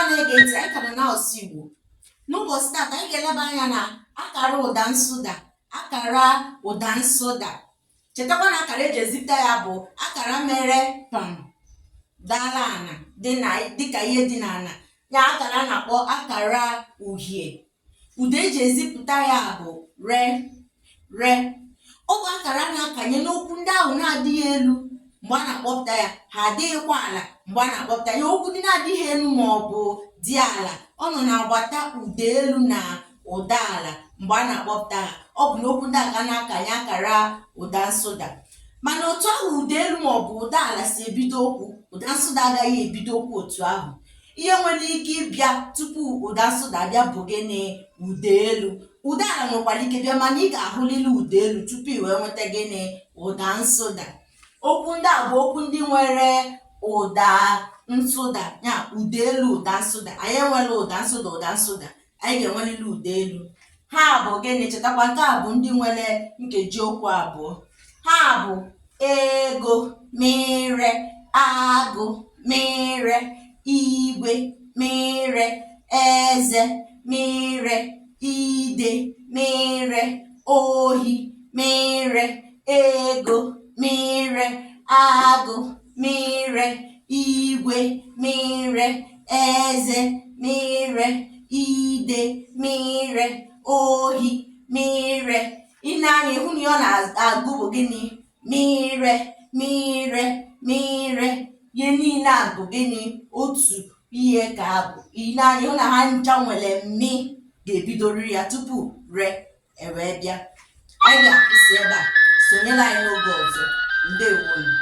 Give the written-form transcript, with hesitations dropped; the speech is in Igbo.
Na-ege ntị, anyị ka nọ n'asụsụ Igbo. N'ụbọchị taata, anyị ga-eleba anya na akara ụda nsụda. Akara ụda nsụda, chetakwa na akara eji ezipụta ya bụ akara mere pam dara ana, dị na dịka ihe dị n'ana ya, akara a na-akpọ akara uhie. Ụda eji ezipụta ya bụ re re. Ọ bụ akara a na-akanye n'okwu ndị ahụ na-adịghị elu mgbe a na-akpọpụta ya, ha adịghịkwa ala mgbe a na-akpọpụta ya. Okwu ndị na-adịghị elu ma ọ bụ dị ala, ọ nọ n'agbata ụda elu na ụda ala mgbe a na-akpọpụta ha, ọ bụ n'okwu ndị a ka a na-akanye akara ụda nsụda. Mana otu ahụ ụda elu ma ọ bụ ụda ala si ebido okwu, ụda nsụda agaghị ebido okwu otu ahụ. Ihe nwere ike ịbịa tupu ụda nsụda abịa bụ gịnị? Ụda elu. Ụda ala nwekwara ike bịa, mana ị ga-ahụlili ụda elu tupu ị wee nweta gịnị? Ụda nsụda. Okwu ndị a bụ okwu ndị nwere ụda nsụda, ya ụda elu, ụda nsụda. Anyị enwela ụda nsụda, ụda nsụda, anyị ga-enwerịrị ụda elu. Ha bụ gịnị? Chetakwa, nke a bụ ndị nwere nkeji okwu abụọ. Ha bụ ego, mire, agụ, mire, igwe, mire, eze, mire, ide, mire, ohi, mire, ego, mire, agụ, mire, igwe, mire, eze, mire, ide, mire, ohi, mire. I nee anya, ị hụ na ihe ọ na-agụ bụ gịnị? Mire, mire, mire. Ihe niile a bụ gịnị? Otu ihe ka a bụ. I nee anya, ị hụ na ha ncha nwere mi ga-ebidoriri ya tupu re ewee bịa. Anyị ga-akwụsị ebe a. Sonyere anyị n'oge ọzọ. Ndewonu.